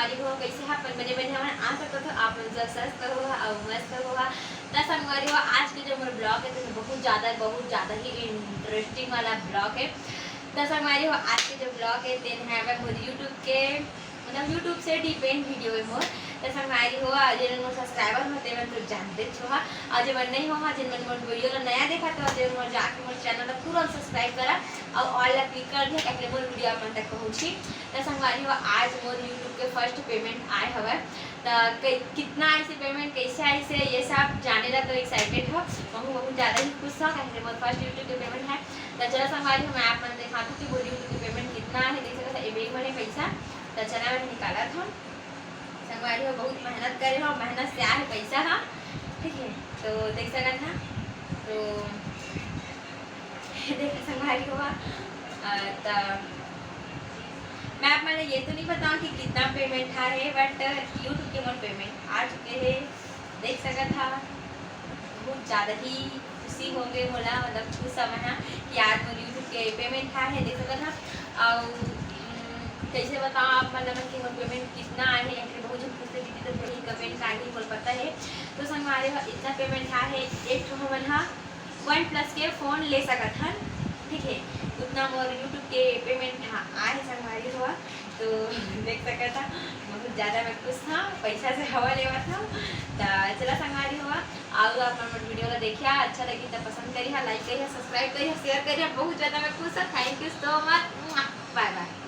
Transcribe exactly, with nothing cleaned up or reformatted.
संगवारी हो, कइसे हा? अपन बने बने हवन। आशा करत हों आप मन सब स्वस्थ होहा अउ मस्त होहा। त संगवारी हो, आज के जो मोर vlog हे, तो बहुत ज़्यादा, बहुत ज़्यादा ही interesting वाला vlog हे। त संगवारी हो, आज के जो vlog हे, तेन हे अब मोर YouTube के, मतलब YouTube से depend video हे मोर। त संगवारी हो, जेन मोर subscriber हो, तेमन तो जानते होहा, अउ जेमन नहीं होहा, जेमन मोर video ला नया देखत हो, जेमन मोर जाके मोर channel ला तुरंत subscribe करा अउ all ला click कर दिया, ताकि मोर video आप मन तक पहुँची। त संगवारी हो, आज मोर YouTube के first payment आए हवय। त कइ-, कितना आइसे payment, कइसे आइसे, ये सब जाने ला तो excited हो। महू बहुत ज़्यादा ही खुश हो, काहे मोर first YouTube के payment है। त चलो संगवारी हो, मैं आप मन देखात हों कि मोर YouTube के payment कितना है। देख सकत हो, ए bag में है पैसा। त चला, मैं निकालत हों। संगवारी हो, बहुत मेहनत करे हो, मेहनत से आए पैसा हा, ठीक है। तो देख सकत हा, तो देख संगवारी हो, अ, त मैं आप मन ला ये तो नहीं बताऊँ कि कितना payment हा है, but YouTube के मोर payment आ चुके हे। देख सकत हा, बहुत ज़्यादा ही खुशी हो गए मोला, मतलब खुश हवं मैं हा कि आज मोर YouTube के payment हा है। देख सकत हा, अउ, उम, कैसे बताऊँ आप मन ला कि मोर payment कितना आए हे, या फिर बहुत झन पूछते दीदी तो वही comment आगे मोर पता है। तो संगवारी हो, इतना payment हा है, एक ठो हमन हा OnePlus के phone ले सकत हन, ठीक है। उतना मोर YouTube के payment हा आए हे संगवारी हो, तो देख सकत हा, बहुत ज़्यादा मैं खुश हा, पैसा से हवा लेवत हा। त चला संगवारी हो, अउ आप मन video ला देखिया, अच्छा लगी त पसंद करिहा, like करिहा, subscribe करिहा, share करिहा। बहुत ज़्यादा मैं खुश हा। Thank you so much, bye bye।